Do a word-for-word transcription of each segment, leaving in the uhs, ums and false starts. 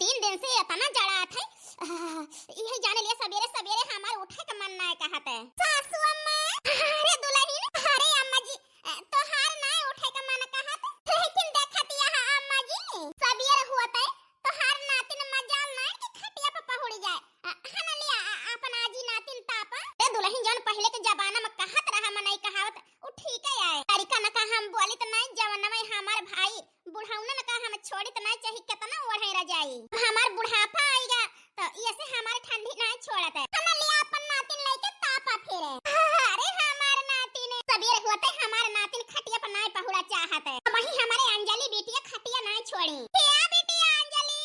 तीन दिन से इतना जड़ात है। आह, इहे जाने लिए सबेरे सबेरे हमार उठे के मन नाय कहत है। सासू अम्मा, अरे दुलहिन, अरे अम्मा जी, अ, तोहार नाय उठे के मन कहत, लेकिन देखत यह अम्मा जी, सबेर हुअत है, तोहार नातिन मजाल नाय कि खटिया पे पहुड़ जाए। अ, हन लिया, अ, अपन आजी नातिन तापा। ए दुलहिन, जौन पहिले के जमाना में कहत रहा मनई कहावत, उ ठीक है आए। लड़िका न का हम बोलित नाय, जवनवे हमार भाई बुढ़ौनन का हम छोड़ित नाय, चाहे केतना ओढ़े रजाई। हमार बुढ़ापा आइगा, तो ऐसे हमार ठंडी नाय छोड़त है। हम लिया अपन नातिन लेके तापा फिरे। अरे हमार नातिन, सबेर होते हमार नातिन खटिया पर नाय पहुड़ा चाहत है। वही हमारे अंजलि बिटिया खटिया नाय छोड़ी। क्या बिटिया अंजलि?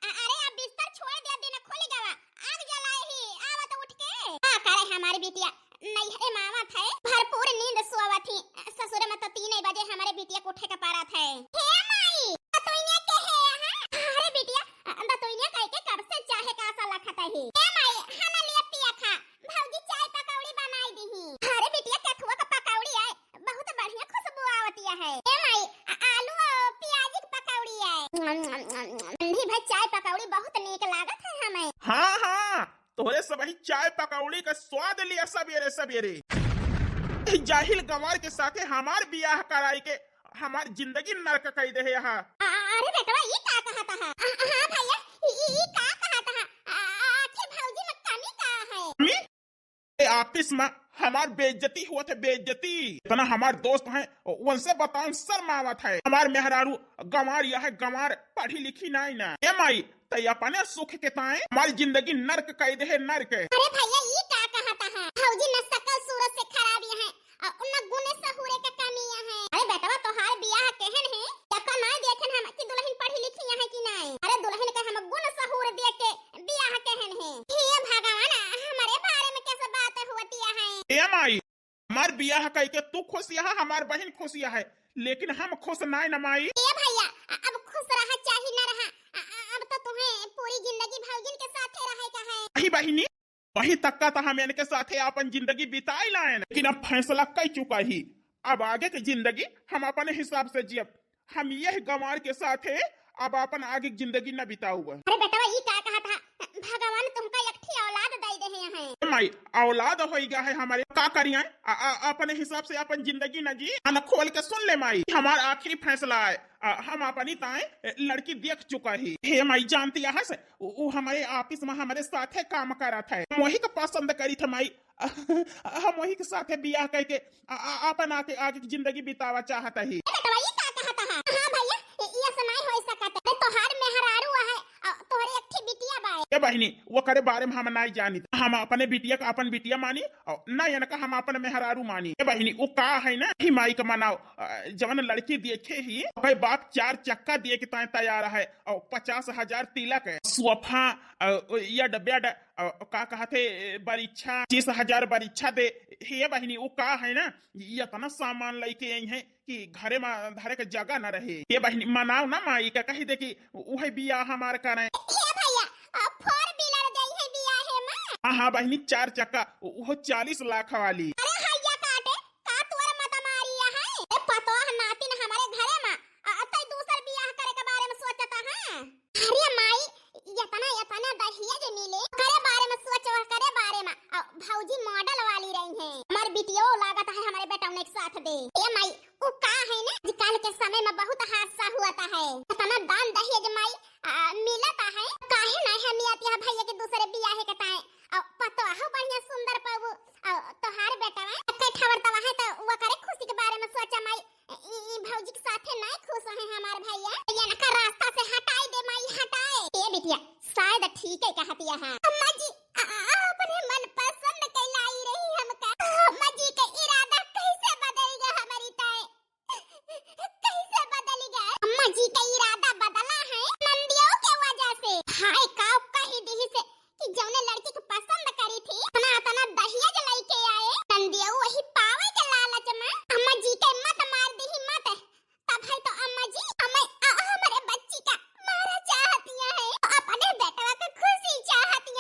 अ-, अरे अब बिस्तर छोड़ दे, दिन खुल गवा। आग जलाए ही, आवत उठ के। का करे हमार बिटिया? नैहरे मावत है, भरपूर नींद सोवत ही। ससुर में तो तीन बजे हमारे बिटिया के उठे के पड़त है। हे माई, दतुइनिया के है यहाँ? अरे बिटिया, दतुइनिया कह के कब से चाहे का आसा लखत ही। हे माई, हन लिया पिया खा, भौजी चाय पकौड़ी बनाई दीही। अरे बिटिया, केथुआ का पकौड़ी है, बहुत बढ़िया खुशबू आवतिया है। हे माई, आ-, आलू और प्याज की पकौड़ी है। ठंडी भाई चाय पकौड़ी बहुत नीक लागत है हमें। हाँ, हाँ, तोहरे सबही चाय पकौड़ी का स्वाद लिया सबेरे सबेरे। ए जाहिल गंवार के साथे हमार बियाह कराई के हमार जिंदगी नरक कई दे है यहाँ। आ, अरे बेटवा, ये का कहत हा? आ, हाँ भैया, ई, ई, ई का कहत हा? आ, आखिर भौजी में कमी का है? कमी? ए, ऑफिस में हमार बेइज्जती हुआ थे, बेइज्जती। इतना हमार दोस्त हैं, उनसे बताओ, शर्म आवत है। हमार मेहरारू गंवार यह है, गंवार, पढ़ी लिखी नाई ना। ए माई, तै अपने सुख के ताए हमारी जिंदगी नर्क कई दे है, नर्क। अरे भैया, ई का कहत हा? भौजी न सकल सूरत से खराब यह है, और न गुण सहूरे का कमी यह है। अरे बेटवा, तोहार बियाह केहन है? तका नाई देखेन हम कि दुलहिन पढ़ी लिखी यह है कि नाई? अरे दुलहिन के हम गुण सहूर दे के बियाह केहन है? हे भगवान, हमारे बारे में कैसे बात होती है? ए माई, हमार बियाह कई के तू खुश यह, हमार बहिन खुश यह है, लेकिन हम खुश नाय न माई। ए भैया, अ-, अब खुश रहा चाहे न रहा, अ-, अ-, अब तो तुम्हें पूरी जिंदगी भौजिन के साथे रहे का है। वही बहिनी, वही तक्का तो हम इनके साथे अपन जिंदगी बिताए लायन, लेकिन अब फैसला कई चुका ही, अब आगे के जिंदगी हम अपने हिसाब से जियब। हम यह गंवार के साथे अब अपन आगे के जिंदगी न बिताउब। अरे बेटवा, ई का कहत हा? भगवान तुमका एक ठी औलाद दे दे हैं। ए माई, औलाद होई गया है हमारे, का करिए? आ, आ, अपने हिसाब से अपन जिंदगी न जी। कान खोल के सुन ले माई, हमार आखिरी फैसला है। आ, हम अपनी ताए लड़की देख चुका ही। हे माई, जानती है से, उ, उ हमारे ऑफिस में हमारे साथे काम करत है, हम वही का पसंद करी थे माई। हम वही के साथे बियाह करके आ, आ, अपन आके आगे की जिंदगी बितावा चाहत ही। ए बेटवा, ई का कहत हा? हाँ भैया, ई, ई ऐसा नहीं हो सकत। अरे तोहार मेहरारू है, अ, तोहरे एक ठी बिटिया बा। ए बहिनी, वो करे बारे में हम नहीं जानी। हम अपने बिटिया का अपन बिटिया मानी, और ना इनका हम अपन मेहरारू मानी। ए बहिनी, वो का है ना, ही माई का मनाओ, अ, जवन लड़की देखे ही, ओकर बाप चार चक्का दिए के ताए तैयार है, और पचास हजार तिलक है, सोफा, अ, या डब्बा ड-, अ, का कहते, बरीक्षा, पच्चीस हजार बरीक्षा दे। हे बहिनी, वो का है ना, ये इतना सामान लेके आई है कि घरे में धरे के जगह न रहे। ये बहिनी, मनाओ ना माई का, कही दे कि उहे बियाह हमार करें। हे भैया, अ, four wheeler दे है बियाहे में। हाँ, हाँ बहिनी, चार चक्का, वो चालीस लाख वाली। अरे हैया काटे, का तोर मत मारी है? ए पतोह नातिन हमारे घरे में, अ, तै दूसर बियाह करे के बारे में सोचत है? अरे माई, इतना, इतना दहेज मिले, करे बारे में सोच, करे बारे में। अ, भौजी model वाली रही हैं। हमार बिटियो लागत है हमारे बेटौने के साथ दे। ए माई, उ का है ना, आजकल के समय में बहुत हादसा हुआ है। इतना दान दहेज माई, आ, मिलत है, काहे ना हम आती है भैया के दूसरे बियाहे के ताए। अ, पतोह बढ़िया सुंदर पाबू, अ, तोहार बेटवा, कई ठवर तवा है तो वो करे खुशी के बारे में सोचा माई। ई, ई भौजी के साथे नाय खुश है हमार भैया। ये ना का रास्ता से हटाई दे माई, हटाए। ए बिटिया, शायद ठीक है कहतिया है। अम्मा जी, आ, आ, अपने मन पसंद के लाई रही हमका। अम्मा जी के इरादा कैसे बदल गया हमारी ताए? कैसे बदल गया? अम्मा जी का इरादा बदला है नंदियों के वजह से। हाय का कही दी से कि जौने लड़की के पसंद करी थी, इतना, इतना दहेज लेके आए। नंदिया वही पावे के लालच में अम्मा जी के मत मार दी, मत। तब है तो अम्मा जी, हमें, अ, हमारे बच्ची का मारा चाहती है, अपने बेटवा का खुशी चाहती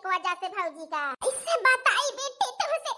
वजह से भौजी का। इससे बताई बेटी तुमसे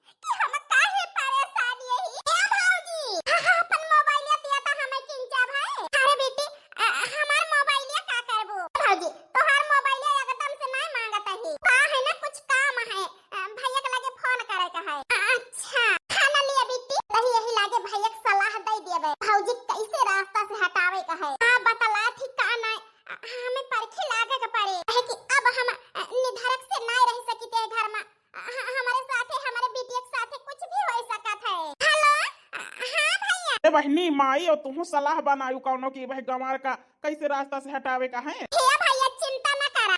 कि हम काहे परेशान यही। ए भौजी, हाँ, हाँ, अपन मोबाइलिया दिया था हमें किंचा भाई। अरे बेटी, अ, हमार मोबाइलिया का करबो? भौजी, तोहार मोबाइलिया एकदम से नहीं मांगत ही। का है ना, कुछ काम है, अ, भैया के लगे फोन करे का है। अ, अच्छा, खाना लिया बेटी, यही, यही लागे भैया के सलाह दे दिया बे। भौजी कैसे रास्ता से हटावे का है। हाँ, बतला थी का नहीं, अ, हमें परखे लागे के पड़े। है कि अब हम, अ, निधरक से नहीं रह सकित है घर में। ह-, हमरे साथे, हमरे बिटिया के साथे कुछ भी होइ सकत है। हेलो, हाँ भैया। ए बहिनी, माई और तुहू सलाह बनायु कौनो की वह गंवार का कैसे रास्ता से हटावे का है। हे भैया, चिंता न करा।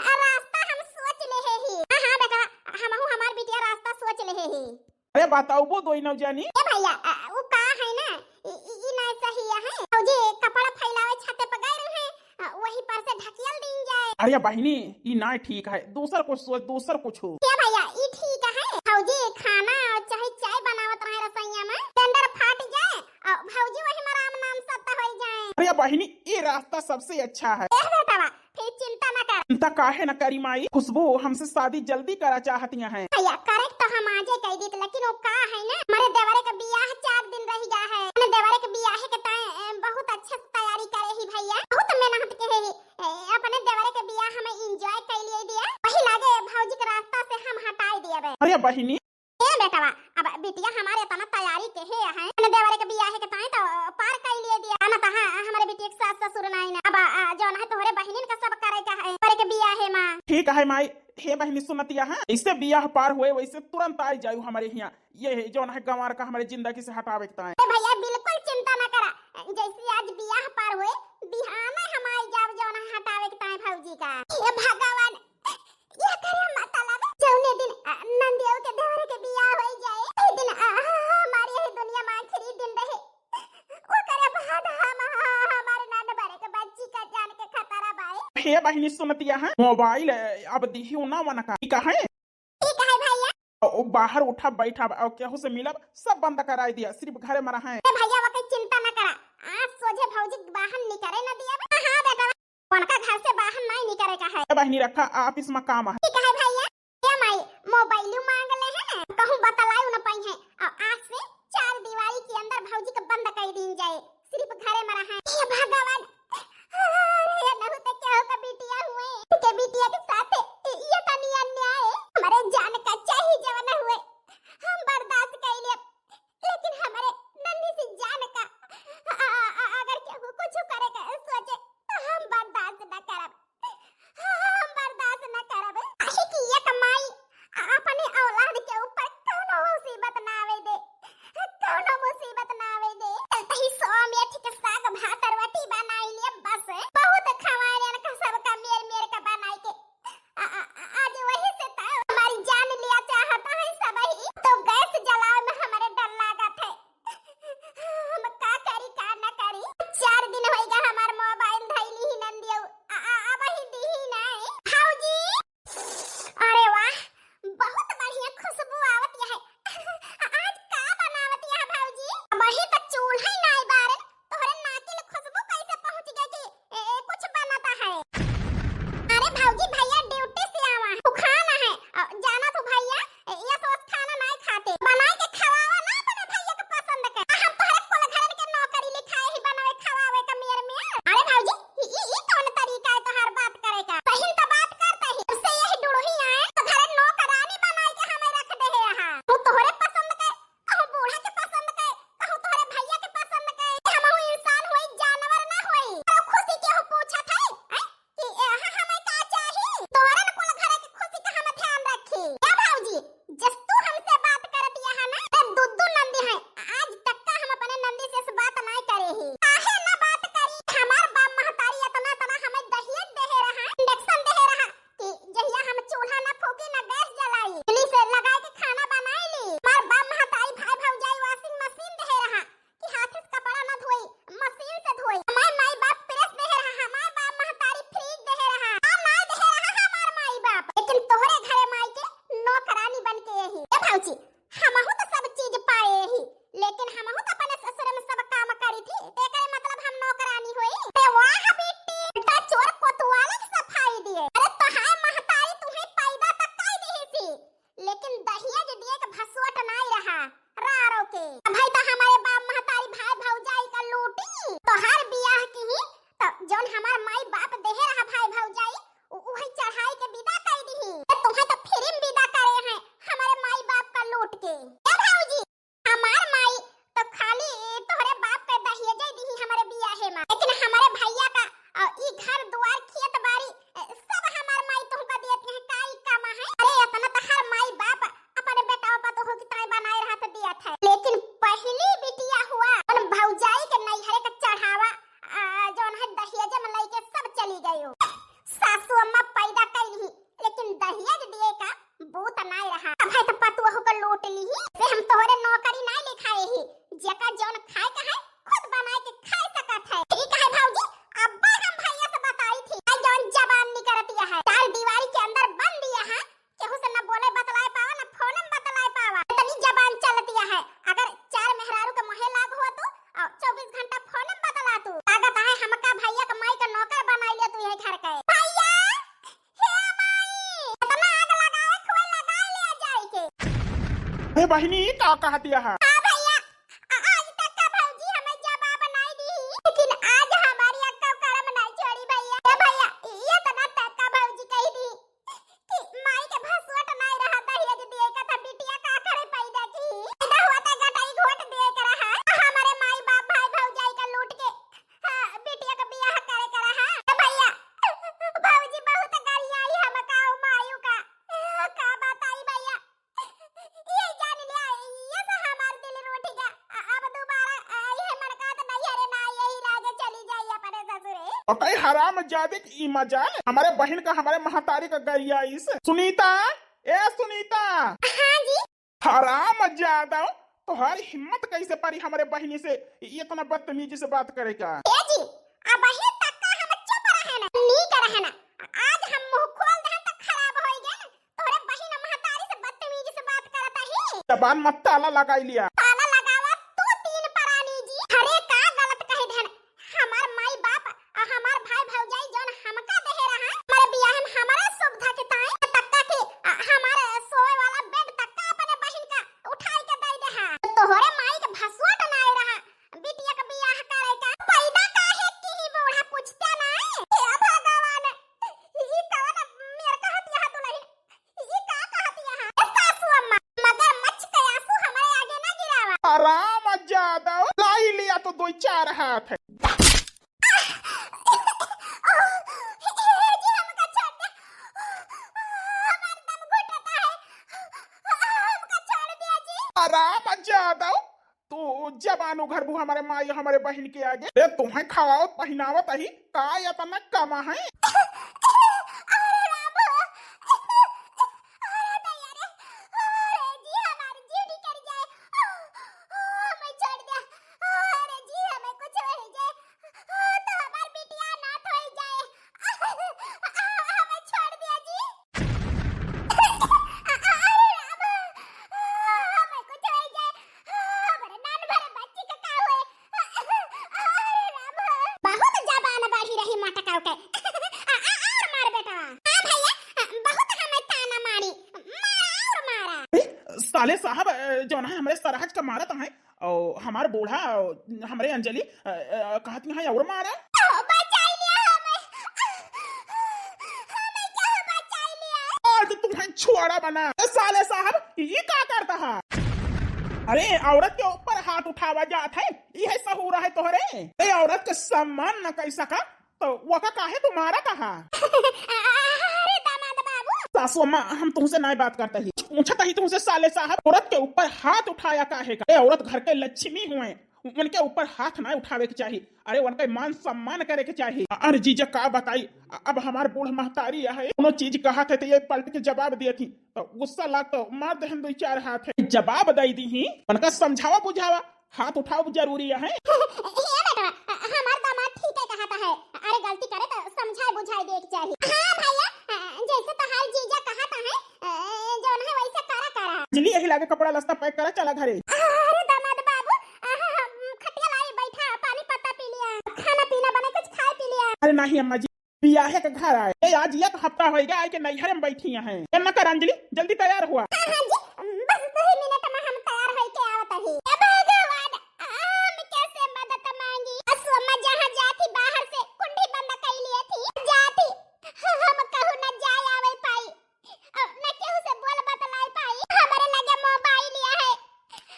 रास्ता हम सोच लेहे ही। हाँ, हाँ बेटा, हमहू हमार बिटिया रास्ता सोच लेहे ही। अरे बताउबो दोई नौ जानी। ए भैया, अ, उ का है ना, इ, इ, इ ना सही है। भौजी कपड़ा फैलावे छते पर गए रहे, अ, वही पर से ढकियल दीन जाए। अरे बहिनी, ई नाय ठीक है, दूसर कुछ सोच, दूसर कुछ हो। क्या भैया, ई ठीक है? भौजी खाना और चाहे चाय बनावत रहे रसोइया में, टेंडर फाट जाए और भौजी वही में राम नाम सत्ता हो जाए। अरे बहिनी, ये रास्ता सबसे अच्छा है। ए बेटवा, फिर चिंता न कर। चिंता काहे न करी माई, खुशबू हमसे शादी जल्दी करा चाहती हैं। भैया, करे तो हम आजे कह दीत, लेकिन वो का है ना, हमारे देवरे का बियाह चार दिन रह गया है। अपने देवरे के बियाह के ताए, ए, बहुत अच्छे से तैयारी करे ही भैया, बहुत मेहनत के है। ए, अपने देवरे के बियाह हमें enjoy कर लिए दिया, वही लागे भौजी के रास्ता से हम हटाए दिए बे। अरे बहिनी। ए बेटवा, अब बिटिया हमारे इतना तैयारी के है, है। अपने देवरे के बियाह के ताए तो पार कर लिए दिया, ना तो हाँ, हमारे बिटिया के सास ससुर नहीं ना। अब, आ, जौन है तोहरे बहिनिन का सब करे का है, देवरे के बियाह है माँ। ठीक है माई, हे बहिनी सुनतिया है, ऐसे बियाह पार हुए वैसे तुरंत आ जायु हमारे यहाँ। ये है जौन है गंवार का हमारे जिंदगी से हटावे के ताए। ए भैया, बिल्कुल चिंता न करा, जैसे आज बियाह पार हुए, बिहाने हम आई जाब जौन है हटावे के ताए भौजी का। हे भगवान, ये करे मतलब जौने दिन, अ, नंदियो के देवरे के बियाह होई जाए, ई दिन, अ, हमारे यही दुनिया में आखिरी दिन रहे। ओकरे बाद हम, अ, हमारे नंद बरे के बच्ची का जान के खतरा बाए। हे बहिनी सुनतिया है, मोबाइल, अ, अब दिही ना मन का। ठीक है? ठीक है भैया। ओ, बाहर उठब, बैठब और केहू से मिलब, सब बंद कराई दिया, सिर्फ घरे में रहें। ए भैया, वो कोई चिंता न करा, आज सोझे भौजी बाहर निकरे न दिया। हाँ बेटा, उनका घर से बाहर नहीं निकरे का है। ए बहिनी रखा, office में काम है। ठीक है भैया, ये माई मोबाइल मांग ले है, कहूँ बतलायु न पाई है, और आज से चार दीवारी के अंदर भौजी के बंद कर दीन जाए। सिर्फ घरे में रहा। हे भगवान, अरे ये नहु तो क्या होगा बिटिया हुए, के बिटिया के साथ ये तनी अन्याय, हमारे जान का चाही जवन हुए, हम बर्दाश्त कर लिए, लेकिन हमारे नन्ही सी जान का, अ-, अ-, अ-, अगर केहू कुछ करे का सोचे, तो हम बर्दाश्त न करब, हम बर्दाश्त न करब। काहे कि अरे बहिनी, ई का कहतिया है? हाँ भैया, आ-, आज तक का भौजी हमें जवाब नहीं दी, लेकिन आज हमारी अक्का करम नहीं छोड़ी भैया। ए भैया, ये तना तक का भौजी कही दी कि माई के भसुअट नहीं रहा, दहेज दिए का था, बिटिया का करे पैदा की। पैदा हुआ था गटाई घोट दिए का रहा, हमारे माई बाप भाई भौजाई का लूट के, हाँ, बिटिया का बियाह करे का रहा। ए भैया, भौजी बहुत गरियाई हमका, ओ मायू का, का बताई भैया। ये जान लिया, ये से हमार दिल रूठ गया। अ-, अब दोबारा, अ, ये मनकात नहीं हरे ना, यही राज चली जाई अपने ससुरे। और कई हरामजादे की ई मजाल, हमारे बहिन का, हमारे महतारी का गरियाइस। सुनीता, ए सुनीता। हाँ जी। हरामजादा, तोहार हिम्मत कैसे परी हमारे बहिनी से इतना बदतमीजी से बात करे का? ए जी, अबहीं तक का हम चुप रहे ना, नीक रहे ना। आज हम मुंह खोल दहन त खराब होई गए ना। तोहरे बहिन महतारी से बदतमीजी से बात करत ही। जबान मत ताला लगाई लिया। ताला लगावा तू तीन परानी जी। अरे का गलत कह देहन। हमार माई बाप आ हमार भाई भौजाई जौन हमका देहे रहा, हमारे बियाह में हमारे सुविधा के ताई तक्का के, आ, हमारे सोए वाला बेड तक्का अपने बहिन का उठाई के दे देहा। तोहरे माई के भसुआ टनाए रहा, बिटिया के बियाह करे का। पैदा काहे की ही बूढ़ा पूछते ना? हे भगवान, ई कौन मेर कहत यहाँ दुल्हन? ई का कहत यहाँ? ए सासू अम्मा, मगरमच्छ के आंसू हमारे आगे ना गिरावा। हरामजादा, लाई लिया तो दो चार हाथ है। जी, हमका छोड़ दे। हमार दम घुटता है। हमका छोड़ दिया जी। हरामजादा, तू जबान उघरबू हमारे माई, हमारे बहिन के आगे। ए, तुम्हें खवावत पहिनावत अही, का इतना कमा है? अरे राम हो। अरे दैया रे। अरे जी, हमार जीव निकल जाए। हमें छोड़ दे। अरे जी, हमें कुछ हो जाए। तो हमार बिटिया अनाथ हो जाए। हमें छोड़ दिया जी। अरे राम, हमें कुछ हो जाए, हमारे नान भरे बच्ची का का होए? अरे राम, बहुत जबान बढ़ी रही मटकाऊ के। आ, आ, और मार बेटवा। हाँ भैया, बहुत हमें ताना मारी, मारा और मारा। ए, साले साहब, अ, जौन है हमरे सरहज का मारत हैं, और हमार बूढ़ा, और हमरे अंजलि, अ, अ, कहत हैं और मारा। ओ, बचाई लिया हमें। हमें क्या बचाई लिया? आज तुम्हें छोड़ा बना। ए, साले साहब, ये का करता है? अरे, औरत के ऊपर हाथ उठावा जात है, यह सहूर है तोहरे? ए, औरत के सम्मान न कर सका, तो वका काहे तू मारा कहा? अरे दामाद बाबू। सासू अम्मा, हम तुमसे नाय बात करता ही। पूछत ही तुमसे साले साहब, औरत के ऊपर हाथ उठाया काहे का? ए, औरत घर के लक्ष्मी हुए, उनके ऊपर हाथ ना उठावे के चाही। अरे, उनका मान सम्मान करे के चाही। अरे जीजा, का बताई, अब हमार बूढ़ महतारी है, कोनो चीज कहत है तो ये पलट के जवाब दिए थी, तो गुस्सा लाग तो मार देहन दो चार हाथ है, जवाब दे दी ही। उनका समझावा बुझावा, हाथ उठाव जरूरी है। हे बेटवा, हमार दामाद ठीक है कहत है। अरे गलती करे तो समझाए बुझाए दे के चाही। हाँ भैया, जैसे तोहार जीजा कहत है, जौन है वैसे करा करा। चली यही लागे कपड़ा लत्ता pack करा, चला घरे। अरे दामाद बाबू, खटिया लाई बैठा, पानी पत्ता पी लिया, खाना पीना बने कुछ खाए पी लिया। अरे नहीं अम्मा जी, बियाहे के घर आए। ए, आज एक हफ्ता होइगा आए के नैहर में बैठी हैं। ए, न कर अंजलि, जल्दी तैयार हुआ। हाँ, हाँ जी, बस दो ही मिनट में हम तैयार होइके आवत ही। ए भगवान, हम कैसे मदद मांगी? असु अम्मा जहाँ जाती बाहर से कुंडी बंद कर लिए थी, जाती हम कहूँ न जाए आवे पाई, और न केहू से बोल बतलाए पाई। हमारे लगे मोबाइल है,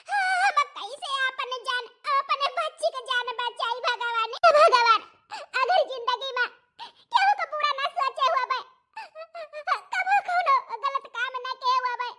हम कैसे अपन जान, अपने बच्ची के जान बचाई? भगवान, भगवान, अगर जिंदगी में केहू के बुरा ना सोचे हुआ बे, कबो कौनो गलत काम ना किए हुआ बे,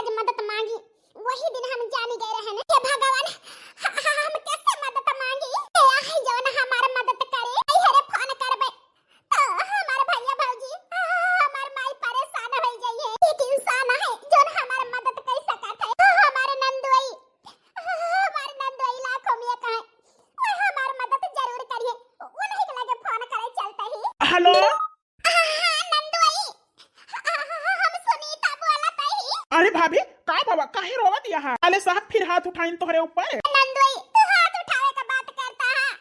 मदद मांगी, वही दिन हम जानी गए रहे न। हे भगवान, ह-, ह-, हम कैसे मदद मांगी? हे आहे जवन हमार मदद करे। आई हरे फोन करबे तो हमार भैया भौजी, हमार माई परेशान हो जाइए। एक इंसान है जवन हमार मदद कर सकत है, हमार नंदोई, हमार नंदोई लाखों में एक है, वो हमार मदद जरूर करिए। उन्हीं के लगे फोन करे चलते ही। हेलो। हाँ, हाँ, नंदोई। हाँ, हाँ, हाँ, हम सुनीता बोलत हई। अरे भाभी, का बाबा, काहे रोवत यहाँ? साले साहब फिर हाथ उठाइन तोहरे ऊपर। नंदोई, तू हाथ उठावे का बात करता है।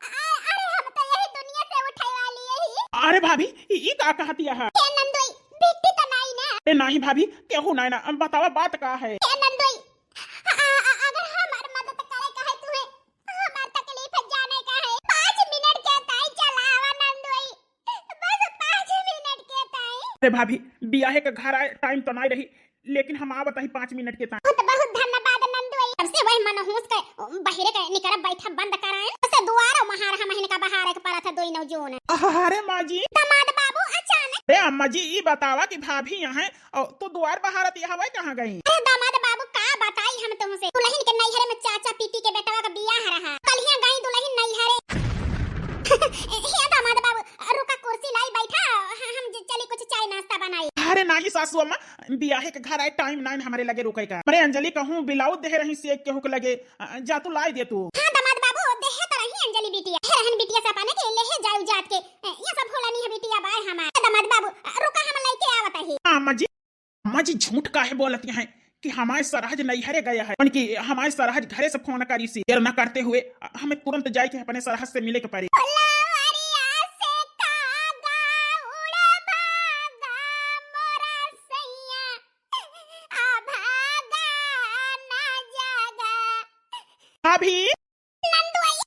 अ-, अरे, हम तो यही दुनिया से उठे वाली यही। अरे भाभी, ई, ई का कहत यहाँ? ए नंदोई, बिट्टी तो नाई ना? ए नाही भाभी, केहू नाई ना। बतावा बात का है? ए नंदोई, अ-, अ-, अगर हमार मदद करे का है तुम्हें, हमार तकलीफ जाने का है। पाँच मिनट के ताई चलावा नंदोई। बस पाँच मिनट के ताई। अरे भाभी, बियाहे के घर आए टाइम तो नाई रही, लेकिन हम आवत ही पाँच मिनट के ताई। बहुत बहुत धन्यवाद नंदोई। तब से वही मनहूस के बहिरे के निकरा बैठा बंद कराए। उसे दुआरा महार हम हिनका बहारे के परत है दोई नौ जून। अरे माँ जी। दामाद बाबू अचानक। अरे अम्मा जी, ई बतावा कि भाभी यहाँ है और तू दुआर बहारत यहाँ वही कहाँ गई? अरे दामाद बाबू का बताई हम तुमसे। दुल्हन के नैहरे में चाचा पीटी के बेटवा का बियाह रहा। कल ही गई दुल्हन नैहरे। हे दामाद बाबू, रुका, कुर्सी लाई बैठा, ह-, हम ज-, चली कुछ चाय नाश्ता बनाई। अरे नाही सासू अम्मा, बियाहे के घर आए टाइम नाइन हमरे लगे रुके का। अरे अंजलि कहूँ ब्लाउज देहे रही से केहू के लगे, अ, जा तू लाई दे तू। हाँ दामाद बाबू, देहे तो रही अंजलि बिटिया। हे रहन बिटिया से अपने के लेहे जाऊ जात के, अ, ये सब भोला नहीं है बिटिया बाय हमार। दामाद बाबू, अ, रुका हम लेके आवत ही। हाँ अम्मा जी। अम्मा जी झूठ काहे बोलत हैं कि हमारे सरहज नैहरे गया है, उनकी हमारे सरहज घरे से फोन करी सी, देर न करते हुए हमें तुरंत जाए के अपने सरहज से मिले के पड़ी। भाभी। नंदोई,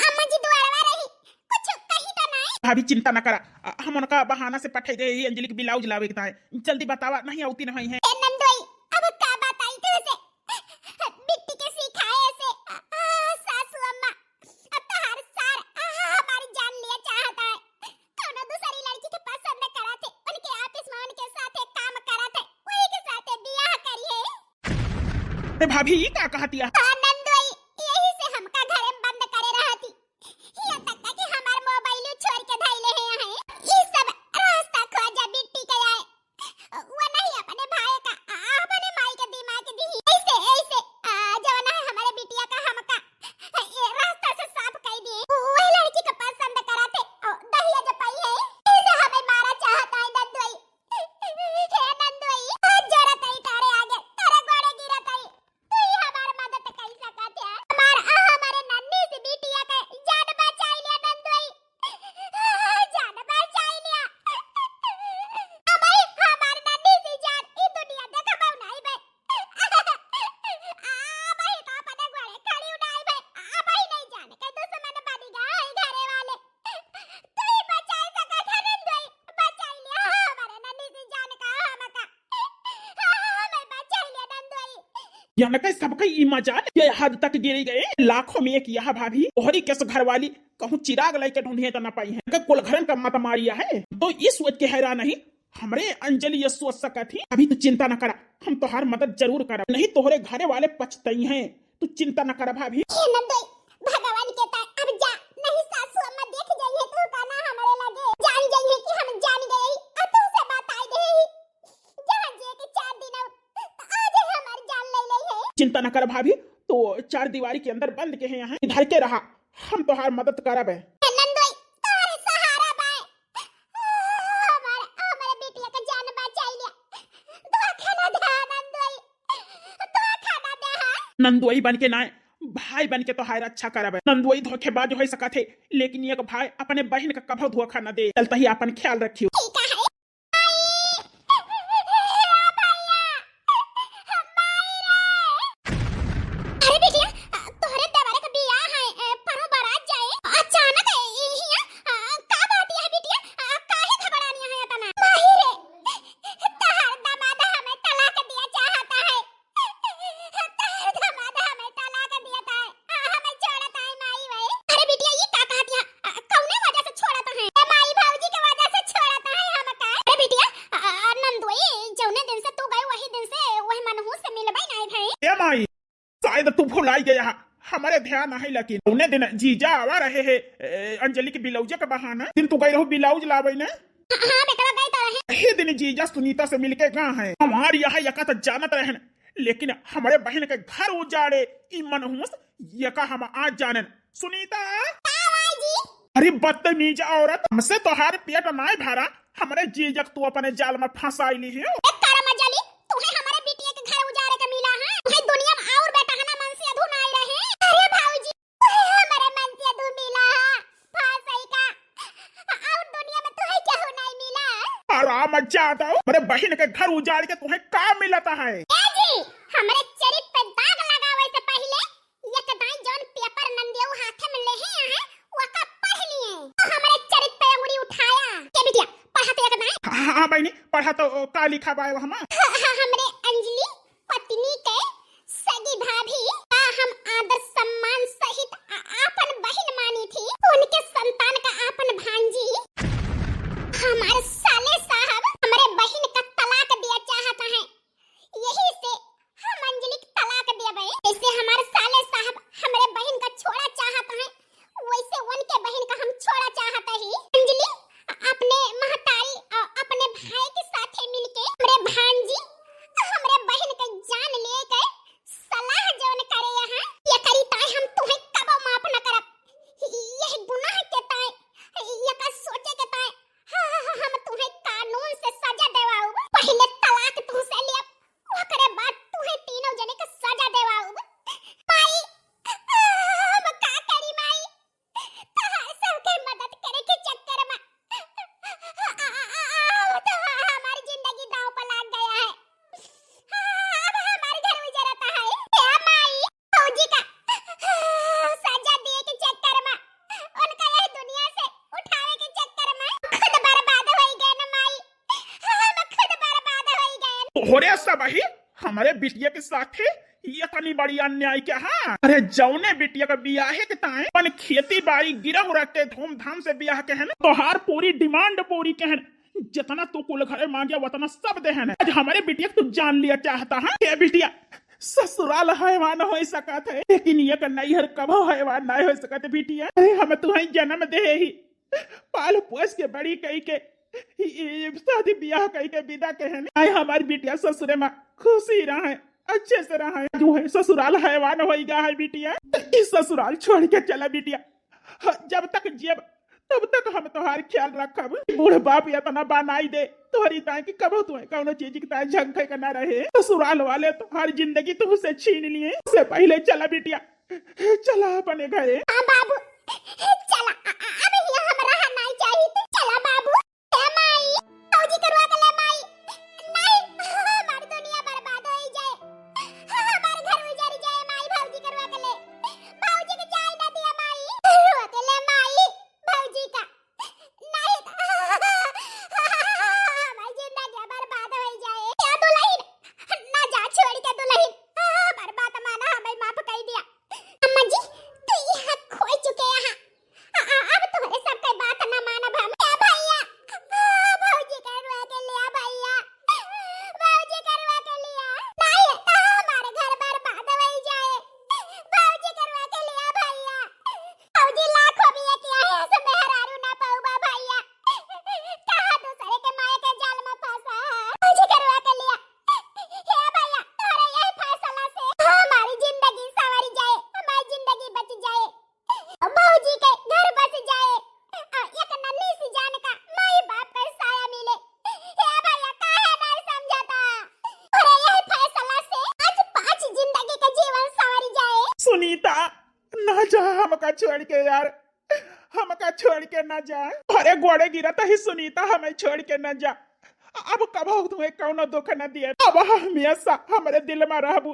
अम्मा जी दुआरवा रही, कुछ कही तो नहीं? भाभी चिंता न करा, अ, हम उनका बहाना से पठाई दे, ये अंजलि के ब्लाउज लावे के ताए। जल्दी बतावा, नहीं आवती नहीं है। ए नंदोई, अब का बताई तुझसे? बिट्टी के सिखाए से, अ, अ, सासू अम्मा, अब तोहार सार, अ, हमारी जान लिया चाहता है। कौनो दूसरी लड़की के पसंद करत है, उनके ऑफिस में उनके साथे काम करत है, वही के साथे बियाह करी है। अरे भाभी, ई का कहत या? हाँ नंदोई, यही से हमका घरे में बंद करे रहती। यहाँ तक कि हमार मोबाइल छोड़ के धइले हैं। ई सब रास्ता खोजा बिट्टी के आए। वो नहीं अपने भाई का, अपने माई के दिमाग दी। ऐसे, ऐसे, आ, जवन है हमारे बिटिया का हमका, ये रास्ता से साफ कर दिए। वही लड़की को पसंद करा थे, दहिया जो पाई है, ऐसे हमें मारा चाहता है नंदोई। हे नंदोई, हाथ जोड़त हई तोरे आगे, तोरे गोड़े गिरत हई। तू ही हमार मदद कई सकत है। हमार, आ, हमारे नन्ही सी बिटिया के जान बचाई लिया नंदोई। जान बचाई लिया। अबई हमार नन्ही सी जान, ई दुनिया देखबऊ नाई बे। अबई तो अपने गोड़े खड़ी उड़ाई बे। अबई नहीं जाने के दुश्मन बनी गए घरे वाले। तू ही बचाई सकत है नंदोई, बचाई लिया हमारे नन्ही सी जान का हमका। हाँ, हमें बचाई लिया नंदोई। यहाँ के सबके ई मजाल ये हद तक गिरी गए। लाखों में एक यह भाभी, तोहरी केस घरवाली कहूँ चिराग लेके ढूंढिए तो ना पाई है। के कुल घरन का मत मारिया है। तो ई सोच के हैरान नहीं, हमरे अंजलि ये सोच सकत ही। अभी तू चिंता न करा, हम तोहार मदद जरूर करब, नहीं तोहरे घरे वाले पछतई हैं। तू चिंता न करा भाभी। हे नंदोई, भगवान के तार अब जा, नहीं सासू अम्मा देख जाइए तू का ना हमरे लगे, जान जाइए कि हम जान गए ही, आ तू से बताई दे ही। जहाँ जे के चार दिन अब, तो आज ही हमार जान ले ले है। चिंता न करा भाभी, तो चार दीवारी के अंदर बंद के है यहाँ, इधर के रहा, हम तोहार मदद करब है। नंदोई, तोहरे सहारा बाय। हमार, हमारे बिटिया का जान बचाई लिया। धोखा ना दे नंदोई, धोखा ना दे। नंदोई बन के ना, भाई बन के तोहार रक्षा करब है। नंदोई धोखेबाज हो सकत है, लेकिन एक भाई अपने बहन का कभो धोखा न दे। चलता ही अपन ख्याल रखियो। ठीक है। अरे बिटिया, अ, तोहरे देवरे के बियाह है, अ, परों बारात जाए। अचानक, अ, हियां, अ, का बात है बिटिया? अ, काहे घबरानी है इतना? माही रे, तोहार दामाद हमें तलाक दिया चाहता है। तोहार दामाद हमें तलाक दिया था। अ, हमें छोड़त है माई भाई। अरे बिटिया, ये का कहत है? अ, कौने वजह से छोड़त है? ए माई भौजी के वजह से छोड़त है। तो तू भुलाई गया है, हमरे ध्यान है, लेकिन उन्हें दिन जीजा आवा रहे है, ए, अंजलि के ब्लाउज के बहाना। दिन तू गई रहू ब्लाउज लावे ने। हाँ, हाँ, बेटवा, गई तो रहे। हे दिन जीजा सुनीता से मिलके गा है। हमार यहाँ यका तो जानत रहन, लेकिन हमरे बहिन के घर उजाड़े ई मनहूस यका हम आज जानन। सुनीता। का भाई जी? अरे बदतमीज औरत, हमसे तोहार पेट नाय भरा, हमरे जीजक तू अपने जाल में फंसाई ली हो। ए करम जली, तुहे हमरे बिटिया के घर उजाड़े के मिला है? तुहे दुनिया में और बेटा है ना मन से अधू नाय रहे। अरे भाऊजी, तुहे हमरे मन से अधू मिला है, फंसाई का। और दुनिया में तुहे केहू नाय मिला। आराम जादो, हमरे बहिन के घर उजाड़ के तुहे का मिलता है? ए जी, हमरे चरित पे दाग लगावे से पहिले एक दाई जौन पेपर नंदियऊ हाथे में लेहे आहे, ओका पढ़ लिए। तो हमरे चरित पे अंगुरी उठाया। के बिटिया, पढ़ा तो एक दाई। हाँ, हाँ, हाँ, बहिनी, पढ़ा तो, ओ, का लिखा बा वहाँ? हाँ, हाँ, हमरे अंजलि पत्नी के सगी भाभी का हम आदर सम्मान सहित आ-, आपन बहिन मानी थी, उनके संतान का आपन भांजी। हमारे साले साहब हमरे बहिन का तलाक दिया चाहत हैं, यही से हम अंजलि के तलाक देबे। जैसे हमार साले साहब हमरे बहिन का छोड़ा चाहत हैं, वैसे उनके बहिन का हम छोड़ा चाहत ही। अंजलि अपने महतारी और अपने भाई के साथे मिलके हमरे भांजी, हमरे बहिन के जान लेके सलाह जौन करे यहाँ, ये करी ताई हम तुहे कबो माफ न करब। यह गुनाह के ताई, यका सोचे के ताई, हाँ, हाँ, हाँ, हम तुहे कानून से सजा देवाउब। पहिले तलाक तुहसे लेब, ओकरे बाद तुहे तीनों जने के सजा देवाउब। माई, हम का करी माई? तहार सबके मदद करे के चक्कर में आ, आ, आ, आ, तो हमारी जिंदगी दांव पर लाग गया है। अब हमार घर उजरता है। ए माई, फौजी का सजा दिए के चक्कर में, उनका यह दुनिया से उठावे के चक्कर में खुद बर्बाद होई गए न माई, हम खुद बर्बाद होई गए। तोहरे सबही हमरे बिटिया के साथे ये तनी बड़ी अन्याय क्या है? अरे जौने बिटिया का बियाहे के ताए अपन खेती बाड़ी गिरहु रख के धूमधाम से बियाह के है ना, तोहार पूरी डिमांड पूरी के है ना, जितना तू कुल घरे मांगे उतना सब दे है ना। आज हमरे बिटिया के तू जान लिया चाहता है? ये बिटिया ससुराल हैवान हो सकत है, लेकिन ये का नैहर कबो हैवान ना हो सकत बिटिया। अरे हम तुहे जन्म दे ही, पाल पोस के बड़ी कई के, ई, ई, शादी बियाह कई के विदा के है। आए हमार बिटिया ससुरे में खुशी रहे, अच्छे से रहे। जो है ससुराल हैवान होई गा है बिटिया, तो ई ससुराल छोड़ के चला बिटिया। ह, जब तक जियब तब तक हम तोहार ख्याल रखब। बूढ़ बाप इतना बनाई दे तोहरी ताई कि कबो तुहे कौनो चीज की ताई झंखे के ना रहे। ससुराल वाले तोहार जिंदगी तुहसे छीन लिए। से पहले चला बिटिया, चला अपने घरे। हाँ बाबू, चला, अ-, अ-, अब यहाँ हम रहा नहीं चाहिए, तू चला बाबू। ए माई, भौजी करवा के ले माई। नहीं, हमार दुनिया बर्बाद होई जाए, हमार घर उजड़ जाए माई, भौजी करवा के ले। भौजी के जाए ना दिया माई, करवा के ले माई, भौजी का। नहीं तो हमार जिंदगी बर्बाद होई जाए। या दुल्हन, ना जा छोड़ के दुल्हन, हमार बात माना, हमें माफ कर दिया। अम्मा जी, तू यहाँ खो चुके यहाँ। आ, आ, अब तोहरे सबके बात ना मानब हम। ए भैया, आ, भौजी के रुआ के लिया भैया, भौजी के रुआ के लिया। नहीं तो हमारे घर बर्बाद होई जाए। भौजी के रुआ के लिया भैया। भौजी लाखों बिया किया है, ऐसे मेहरारू ना पाऊबा भैया। कहाँ दूसरे के माया के जाल में फंसा है। भौजी के रुआ के लिया। हे भैया, तोहरे यही फैसला से हमारी जिंदगी संवर जाए, हमारी जिंदगी बच जाए, भौजी के घर बस जाए, और एक नन्ही सी जान का माई बाप का साया मिले। हे भैया, काहे नहीं समझता? तोहरे यही फैसला से आज पांच जिंदगी का जीवन संवर जाए। सुनीता, ना जा हमका छोड़ के यार, हमका छोड़ के ना जा। अरे गोड़े गिरत ही सुनीता, हमें छोड़ के ना जा। अब कबहू तुहे कौनो दुख न दिए, अब हमेशा हमरे दिल में रहबू।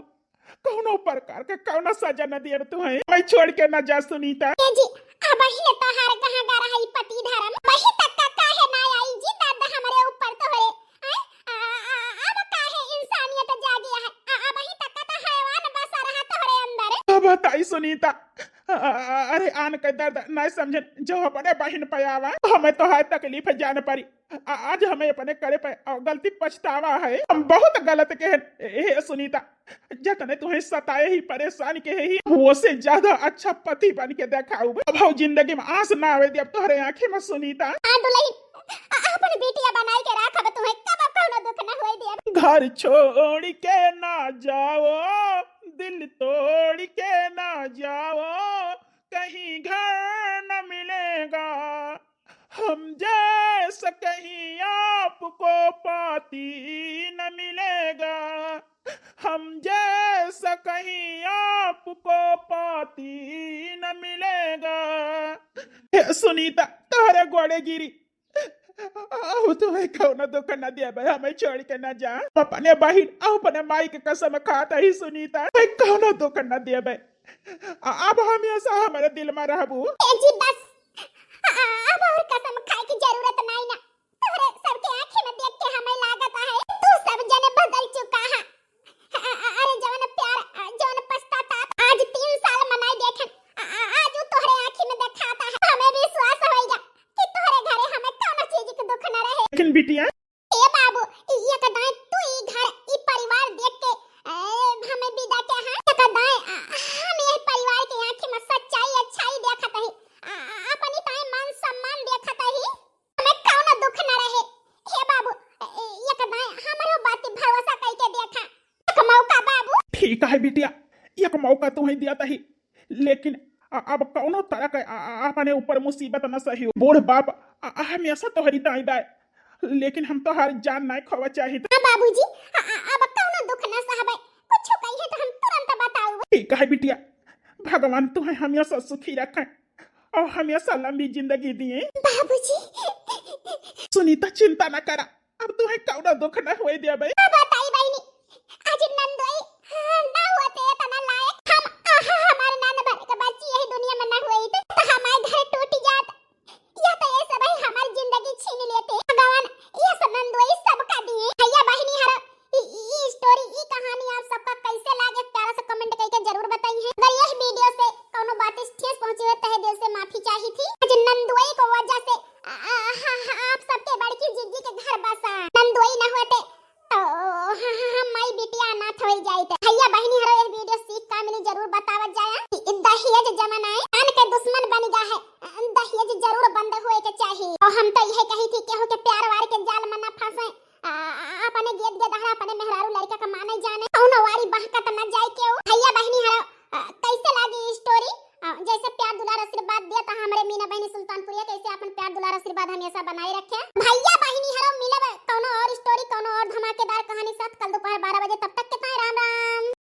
कौनो प्रकार के कौनो सजा न दिए तुहे, हमें छोड़ के ना जा सुनीता। ए जी, अब ही तोहार कहाँ गा रहा ई पति धर्म, वही तक का काहे ना आई जी दर्द हमरे ऊपर तोहरे। हैं? आ, आ, अब काहे इंसानियत जागी है? आ, अब ही तक का तो हैवान बसा रहा तोहरे अंदर। अब बताई सुनीता, अ-, अ-, अरे आन के दर्द नहीं समझन, जो अपने बहिन पे आवा, हमें तो हर तकलीफ जान परी। आ-, आज हमें अपने करे पे, अ, गलती पछतावा है। हम बहुत गलत के हैं, ए, ए, सुनीता, जतने तुहे सताए ही, परेशान के ही, वो से ज्यादा अच्छा पति बन के देखाऊ। अब हम जिंदगी में आस ना आवे देब तोहरे आँखी में, सुनीता। हाँ दुलहिन, अ-, अपन बिटिया बनाई के राखब, तुहे कब कौनो दुख ना होए देब। घर छोड़ के ना जाओ, दिल तोड़ के ना जाओ, कहीं घर न मिलेगा। हम जैसा कहीं आपको पाती न मिलेगा, हम जैसा कहीं आपको पाती न मिलेगा। हे सुनीता, तोहरे गोड़े गिरी, अब तुहे कौनो दुख न देबे, हमें छोड़ के न जा। अपने बहिन, अपने माई के कसम खाता ही सुनीता, तुहे कौनो दुख न देबे। आ-, अब हमेशा हमारे दिल में रहबू। ए जी बस, आ, अब और कसम खाए की जरूरत नहीं ना। तोहरे सबके आँखी में देख के हमें लागत है, तू सब जने बदल चुका है। आ, आ, अरे जवन प्यार, आ, जवन पछताताप आज तीन साल मनाई देखे, आ, आ, आज उ तोहरे आँखी में देखाता है। हमें विश्वास होइगा कि तोहरे घरे हमें कौनो चीज के दुख न रहे। लेकिन बिटिया, ए बाबू, इ-, एक दाएं तू ई घर, ई परिवार देख के, ए, हमें विदा के हाँ, एक दाएं, आ, हम ये परिवार के आँखी में सच्चाई, अच्छाई देखत ही, आ, आ, अपनी ताई मान सम्मान देखत ही, हमें कौनो दुख न रहे। हे बाबू, ए, एक दाएं हमरो बात पे भरोसा कइके देखा, एक मौका बाबू। ठीक है बिटिया, एक मौका तुहे दिया तही, लेकिन अ-, अब कौनो तरह के अ-, अ-, अपने ऊपर मुसीबत न सही हो। बूढ़ बाप अ-, अ-, हमेशा तोहरी दाई बाय, लेकिन हम तोहार जान नहीं खोवा चाहित। हाँ बाबूजी, अ-, अ-, अब कौनो दुख न सहबे, कुछ कहिए तो हम तुरंत बताऊ। ठीक है बिटिया, भगवान तुहे हमेशा सुखी रखे और हमेशा लंबी जिंदगी दिए। बाबूजी। सुनीता, चिंता न करा, अब तुहे कौनो दुख न होए देबे। का बताई बहिनी, आज नंदोई, हाँ, ना होते इतना लायक। हम, आहा, हमारे नंद भर के बच्ची यही दुनिया में ना हुई तो, तो हमारे घर टूट जात। यह तो ये सब ही हमारी जिंदगी छीन लेते। भगवान, ये सब नंदोई सबका दिए। भैया बहिनी हरो, ई, ई, ई story, ई कहानी आप सबका कैसे लागे, प्यारा सा comment करके जरूर बताइए। अगर यह video से कौनो बात ठेस पहुँची हो, तहे दिल से माफी चाहित ही। आज नंदोई को वजह से आ, आ, हाँ, हाँ, आप सबके बड़की जिज्जी के घर बसा। नंदोई न होते तो, हाँ, हाँ, हाँ, माई बिटिया अनाथ होई जाइत। भैया बहिनी हरो, यह video सीख का मिली जरूर बतावत जाया कि दहेज जमाना है, जान के दुश्मन बन गया है। दहेज जरूर बंद होए के चाहिए। और हम तो यह कही थी, केहू के प्यार वार के जाल में ना फंसे। आ, आ, अपने गेद गेदहरा अपने मेहरारू लड़का का माने जाने, कौनो वारी बहकत न जाए केहू। भैया बहिनी हरो, आ, कैसे लागी ई story? आ, जैसे प्यार दुलार आशीर्वाद दिया था हमरे मीना बहिनी सुल्तानपुरिया, कैसे अपन प्यार दुलार आशीर्वाद हमेशा बनाए रखे। भैया बहिनी हरो, मिलब कौनो और story, कौनो और धमाकेदार कहानी साथ कल दोपहर बारह बजे। तब तक के ताई राम राम।